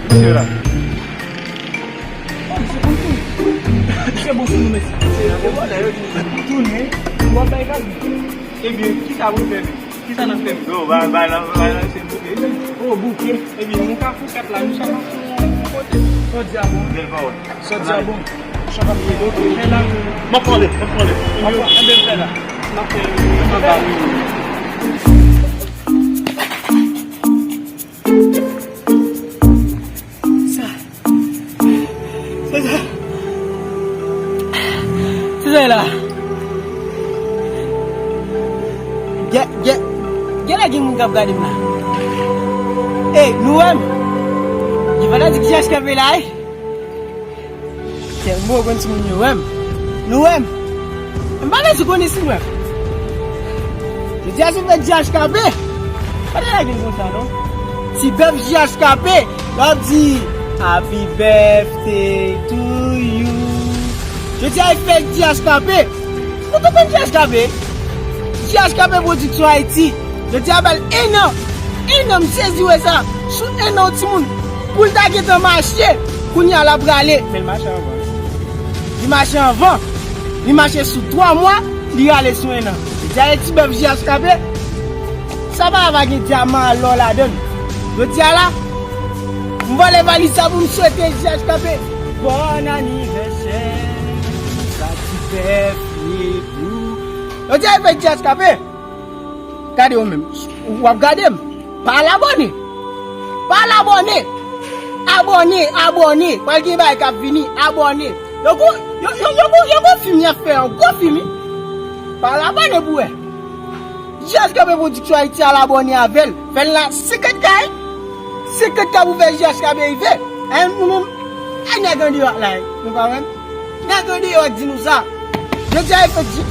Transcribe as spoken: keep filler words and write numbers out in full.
Mesye la. Oh, misye konn tou. Misye bon sou nou, mesye. Se vòlè yo di. Tounen. W ap bay kado. Ebyen, kisa pou fè menm? Kisa n ap fè menm? Yo, bay, bay la, bay la, se bouke. Oh, bouke. Ebyen, nou ka fè kat la, nou chak ap fè yon kote. Sòdi a bon. Bèl pawòl. Sòdi a bon. Chak ap fè. Ok, fè la. M ap pale, m ap pale. Enben, fè la. N ap fè. Anba, wi. Sa. Sa, sa. Sa, sa la. Gen, gen, gen lè gen moun k ap gade m la. Ey, nou wè m? Gen fanatik J H K P la, wi. Kè, m poko konn si moun yo wè m. Nou wè m? M pa bezwen konnen si nou wè m. Jodi a se fèt J H K P. Pa t lage l konsa, non. Ti bèf J H K P, l ap di, "Happy birthday to you." Jodi a e fèt J H K P. Nou tout konn J H K P. J H K P Production Haïti. Jodi a ba l en an. En an, m sezi wè sa. Sou en an, yon timoun. Pou l ta gentan mache, kounye a l ap rale. Men l mache anvan. Li mache anvan. Li mache sou twa mwa, li rale sou en an. Jodi a e ti bèf J H K P. Sa pa va gen dyaman alò ladan l. Jodi a la, m vòlè valiz sa pou m swete J H K P. Bon anivèsè, sa ti bèf ye pou. Jodi a e fèt J H K P. Gade w menm. W ap gade m. Pa al abòne. Pa al abòne. Abòne, abòne. Pral gen bagay k ap vini. Abòne. Yo gon, yo, yo, yo gon, yo gon fim y ap fè, yon gwo fim, wi. Pa al abòne pou wè. J H K P Production Haïti, al abòne avè l. Fè l la senkant K, wi. Senkant K pou fè J H K P rive. Ay, nou menm. Ay, nèg andeyò la, wi. Nou pa wè m? Nèg andeyò di nou sa. Jodi a e fèt J-,